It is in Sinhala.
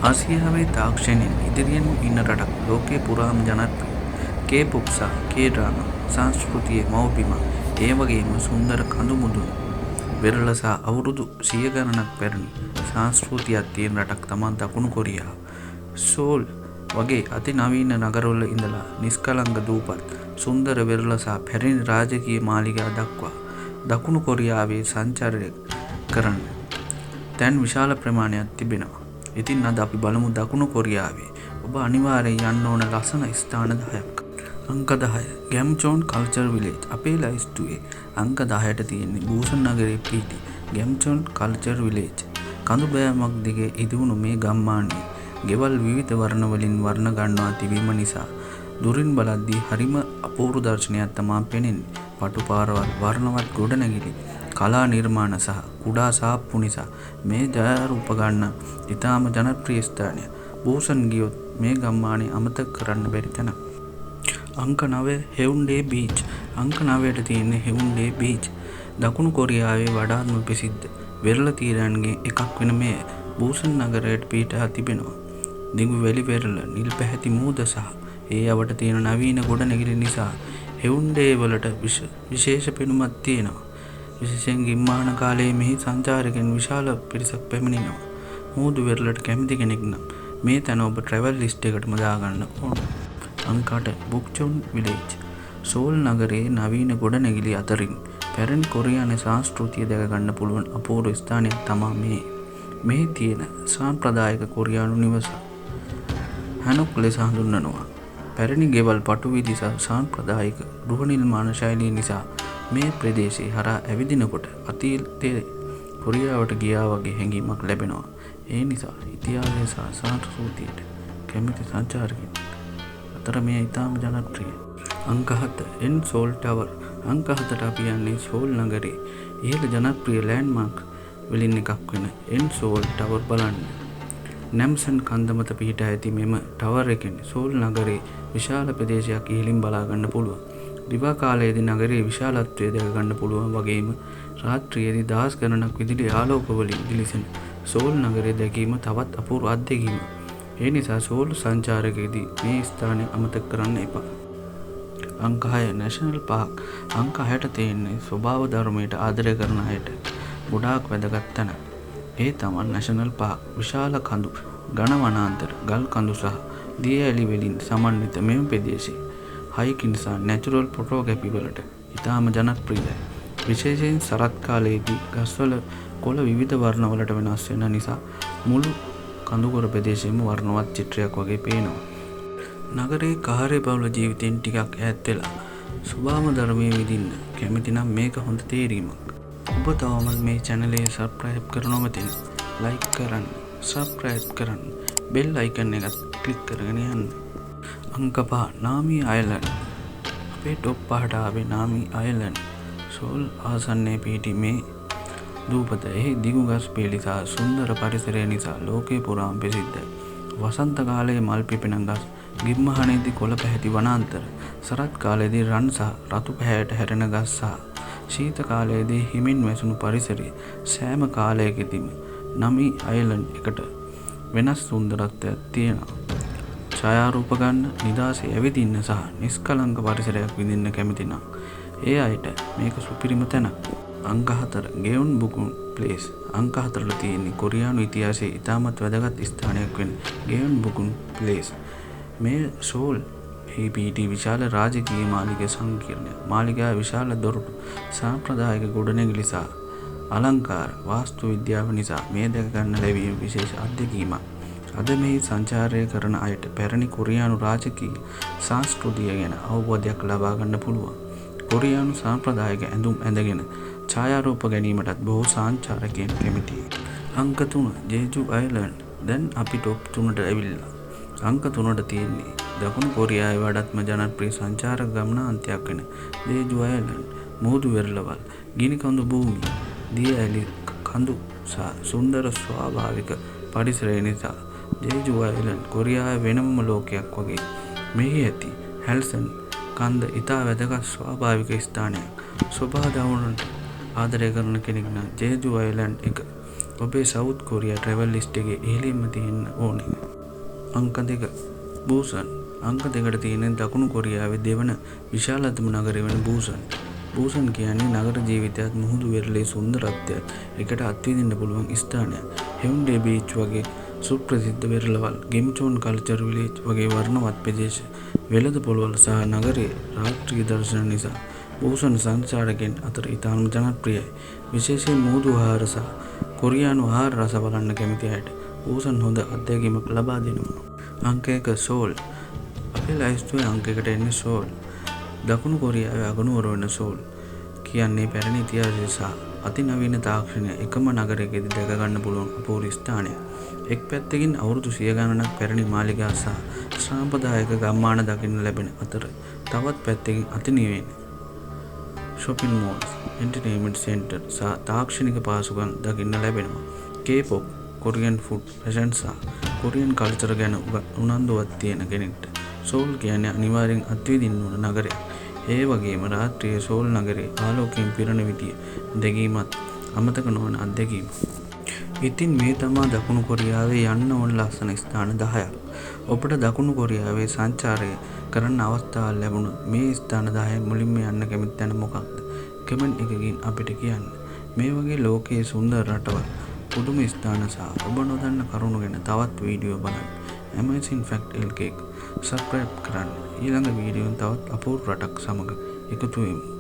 ආසියාවේ තාක්ෂණයෙන් ඉදිරියෙන්ම ඉන්න රටක්, ලෝකේ පුරාම ජනප්‍රිය කේ-පොප් සහ කේ-ඩ්‍රාමා සංස්කෘතියේ මව්බිමක්, ඒ වගේම සුන්දර කඳු මුදුන්, වෙරළ සහ අවුරුදු සිය ගණනක් පැරණි සංස්කෘතියක් තියෙන රටක් තමා දකුණු කොරියාව. සෝල් වගේ අති නවීන නගරවල ඉඳලා නිස්කලංක දූපත්, සුන්දර වෙරළ සහ පැරණි රාජකීය මාලිගා දක්වා දකුණු කොරියාවේ සංචාරය කරන්න තැන් විශාල ප්‍රමාණයක් තිබෙනවා. ඉතින් අද අපි බලමු දකුණු කොරියාවේ ඔබ අනිවාර්යෙන් යන්න ඕන ලස්සන ස්ථාන 10ක්. අංක 10 ගැම්චෝන් කල්චර් විලේජ්. අපේ ලැයිස්තුවේ අංක 10ට තියෙන්නේ බූසන් නගරයේ පිහිටි ගැම්චෝන් කල්චර් විලේජ්. කඳු බෑමක් දිගේ ඉදිවුණු මේ ගම්මානයේ ගෙවල් විවිධ වර්ණ වලින් වර්ණ ගන්වා තිබීම නිසා දුරින් බලද්දී හරිම අපූර්ව දර්ශනයක් තමා පෙනෙන්නේ. පටු පාරවල්, වර්ණවත් ගොඩනැගිලි, කලා නිර්මාණ සහ කුඩා සාප්පු නිසා මේ ඡායාරූප ගන්න ඉතාම ජනප්‍රිය ස්ථානයක්. බූසන් ගියොත් මේ ගම්මානය අමතක කරන්න බැරි තැනක්. අංක 9 හෙවුන්ඩේ බීච්. අංක 9ට තියෙන්නේ හෙවුන්ඩේ බීච්. දකුණු කොරියාවේ වඩාත්ම ප්‍රසිද්ධ වෙරළ තීරයන්ගෙන් එකක් වෙන මෙය බූසන් නගරයට පිහිටා තිබෙනවා. දිගු වැලි වෙරළ, නිල් පැහැති මුහුද සහ ඒ අවට තියෙන නවීන ගොඩනැගිලි නිසා හෙවුන්ඩේ වලට විශේෂ පෙනුමක් තියෙනවා. විශේෂයෙන් ගිම්හාන කාලයේ මෙහි සංචාරකයන් විශාල පිරිසක් පැමිණෙනවා. මුහුදු වෙරළට කැමති කෙනෙක් නම් මේ තැන ඔබ ට්‍රැවල් ලිස්ට් එකටම දාගන්න ඕන. අංක 8 බුක්චොන් විලේජ්. සෝල් නගරයේ නවීන ගොඩනැගිලි අතරින් පැරණි කොරියානු සංස්කෘතිය දැක ගන්න පුළුවන් අපූර්ව ස්ථානයක් තමා මේ. මෙහි තියෙන සාම්ප්‍රදායික කොරියානු නිවස හැනොක් ලෙස හඳුන්වනවා. පැරණි ගෙවල් පටු විදි සහ සාම්ප්‍රදායික ගෘහ නිර්මාණ ශෛලිය නිසා මේ ප්‍රදේශයේ හරහා ඇවිදිනකොට අතීතයේ කොරියාවට ගියා වගේ හැඟීමක් ලැබෙනවා. ඒ නිසා ඉතිහාසය සහ සංස්කෘතියට කැමති සංචාරකයන් අතර මෙය ඉතාම ජනප්‍රියයි. අංක 7 එන් සෝල් ටවර්. අංක 7ට අපි යන්නේ සෝල් නගරයේ ඉහළ ජනප්‍රිය ලෑන්ඩ්මාර්ක් වලින් එකක් වෙන එන් සෝල් ටවර් බලන්න. නැම්සන් කන්ද මත පිහිටා ඇති මෙම ටවර් එකෙන් සෝල් නගරයේ විශාල ප්‍රදේශයක් ඉහළින් බලා ගන්න පුළුවන්. දිවා කාලයේදී නගරයේ විශාලත්වය දැක ගන්න පුළුවන් වගේම රාත්‍රියේදී දහස් ගණනක් විදුලි ආලෝක වලින් දිලිසෙන සෝල් නගරය දැකීම තවත් අපූර්ව අත්දැකීමක්. ඒ නිසා සෝල් සංචාරකයේදී මේ ස්ථානය අමතක කරන්න එපා. අංක 6 නැෂනල් පාක්. අංක 6ට තියෙන්නේ ස්වභාව ධර්මයට ආදරය කරන අයට ගොඩාක් වැදගත් තැනක්. ඒ තමන් නැෂනල් පාක්. විශාල කඳු, ඝන වනාන්තර, ගල් කඳු සහ දිය ඇලි වලින් සමන්විත මෙම ප්‍රදේශය හයිකින් සහ නැචරල් ෆොටෝග්‍රැෆි වලට ඉතාම ජනප්‍රියයි. විශේෂයෙන් සරත් කාලයේදී ගස්වල කොළ විවිධ වර්ණ වලට වෙනස් වෙන නිසා මුළු කඳුකර ප්‍රදේශයම වර්ණවත් චිත්‍රයක් වගේ පේනවා. නගරයේ කාර්යබහුල ජීවිතයෙන් ටිකක් ඈත් වෙලා ස්වභාව ධර්මයේ විඳින්න කැමති නම් මේක හොඳ තේරීමක්. ඔබ තවමත් මේ චැනලය සබ්ස්ක්‍රයිබ් කර නොමැති නම් ලයික් කරන්න, සබ්ස්ක්‍රයිබ් කරන්න, බෙල් අයිකන් එකත් ක්ලික් කරගෙන යන්න. අංක 5 නාමි අයිලන්ඩ්. අපේ ටොප් 5ට ආවේ නාමි අයිලන්ඩ්. සෝල් ආසන්නයේ පිහිටි මේ දූපත එහි දිගු ගස් පෙළි සහ සුන්දර පරිසරය නිසා ලෝකය පුරාම ප්‍රසිද්ධයි. වසන්ත කාලයේ මල් පිපෙන ගස්, ගිම්හානයේදී කොළ පැහැති වනාන්තර, සරත් කාලයේදී රන් සහ රතු පැහැයට හැරෙන ගස් සහ ශීත කාලයේදී හිමින් වැසුණු පරිසරය සෑම කාලයකදීම නමි අයිලන්ඩ් එකට වෙනස් සුන්දරත්වයක් තියෙනවා. ඡායාරූප ගන්න, නිදහසේ ඇවිදින්න සහ නිෂ්කලංක පරිසරයක් විඳින්න කැමති නම් ඒ අයට මේක සුපිරිම තැනක්. අංක 4 ගෙයොන්බොකුන් ප්ලේස්. අංක 4ට තියෙන්නේ කොරියානු ඉතිහාසයේ ඉතාමත් වැදගත් ස්ථානයක් වෙන ගෙයොන්බොකුන් ප්ලේස්. මෙය සෝල් එහි පිහිටි විශාල රාජකීය මාලිගා සංකීර්ණයක්. මාලිගාවේ විශාල දොරටු, සාම්ප්‍රදායික ගොඩනැගිලි සහ අලංකාර වාස්තු විද්‍යාව නිසා මෙය දැක ගන්න ලැබීම විශේෂ අත්දැකීමක්. අද මෙහි සංචාරය කරන අයට පැරණි කොරියානු රාජකීය සංස්කෘතිය ගැන අවබෝධයක් ලබා ගන්න පුළුවන්. කොරියානු සාම්ප්‍රදායික ඇඳුම් ඇඳගෙන ඡායාරූප ගැනීමටත් බොහෝ සංචාරකයන් කැමතියි. අංක 3 ජේජු අයිලන්ඩ්. දැන් අපි ටොප් 3ට ඇවිල්ලා. අංක 3ට තියෙන්නේ දකුණු කොරියාවේ වඩාත්ම ජනප්‍රිය සංචාරක ගමනාන්තයක් වෙන ජේජු අයිලන්ඩ්. මුහුදු වෙරළවල්, ගිනි කඳු භූමි, දිය ඇලි කඳු සහ සුන්දර ස්වාභාවික පරිසරය නිසා ජේජු අයිලන්ඩ් කොරියාවේ වෙනමම ලෝකයක් වගේ. මෙහි ඇති හැල්සන් කන්ද ඉතා වැදගත් ස්වාභාවික ස්ථානයක්. ස්වභාව දහමට ආදරය කරන කෙනෙක් නම් ජේජු අයිලන්ඩ් එක ඔබේ සවුත් කොරියා ට්‍රැවල් ලිස්ට් එකේ ඉහළින්ම තියෙන්න ඕනේ. අංක 2, බූසන්. අංක 2ට තියෙන දකුණු කොරියාවේ දෙවන විශාලතම නගරය වන බූසන්. බූසන් කියන්නේ නගර ජීවිතයත් මුහුදු වෙරළේ සුන්දරත්වයත් එකට අත්විඳින්න පුළුවන් ස්ථානයක්. හෙවුන්ඩේ බීච් වගේ සුප්‍රසිද්ධ වෙරළවල්, ගෙම්චෝන් කල්චර් විලේජ් වගේ වර්ණවත් ප්‍රදේශ, වෙළඳ පොළවල් සහ නගරයේ රාත්‍රී දර්ශන නිසා බූසන් සංචාරකයන් අතර ඉතාම ජනප්‍රියයි. විශේෂයෙන් මුහුදු ආහාර සහ කොරියානු ආහාර රස බලන්න කැමති අයට බූසන් හොඳ අත්දැකීමක් ලබා දෙනවා. අංක 1, සෝල්. අපේ ලැයිස්තුවේ අංක 1ට එන්නේ සෝල්. දකුණු කොරියාවේ අගනුවර වන සෝල් කියන්නේ පැරණි ඉතිහාසය සහ අතිනවීන තාක්ෂණය එකම නගරයකදී දැක ගන්න පුළුවන් අපූර්ව ස්ථානයක්. එක් පැත්තකින් අවුරුදු සිය ගණනක් පැරණි මාලිගා සහ සාම්ප්‍රදායික ගම්මාන දකින්න ලැබෙන අතර, තවත් පැත්තකින් අතිනවීන ෂොපින් මෝල්ස්, එන්ටර්ටේන්මන්ට් සෙන්ටර් සහ තාක්ෂණික පහසුකම් දකින්න ලැබෙනවා. K-pop, Korean food, fashion සහ කොරියන් කල්චර් ගැන උනන්දුවක් තියෙන කෙනෙක්ට සෝල් කියන්නේ අනිවාර්යෙන් අත්විඳින්න ඕන නගරයක්. ඒ වගේම රාත්‍රියේ සෝල් නගරයේ ආලෝකයෙන් පිරෙන විදිය දැකීමත් අමතක නොවන අත්දැකීමක්. ඉතින් මේ තමා දකුණු කොරියාවේ යන්න ඕන ලස්සන ස්ථාන 10ක්. ඔබට දකුණු කොරියාවේ සංචාරය කරන්න අවස්ථාවක් ලැබුණොත් මේ ස්ථාන 10න් මුලින්ම යන්න කැමති තැන මොකක්ද? කමෙන්ට් එකකින් අපිට කියන්න. මේ වගේ ලෝකයේ සුන්දර රටවල්, පුදුම ස්ථාන සහ ඔබ නොදන්න කරුණු ගැන තවත් වීඩියෝ බලන්න Amazing Fact LK එක සබ්ස්ක්‍රයිබ් කරන්න. ඊළඟ වීඩියෝෙන් තවත් අපූර්ව රටක් සමග එකතු වෙමු.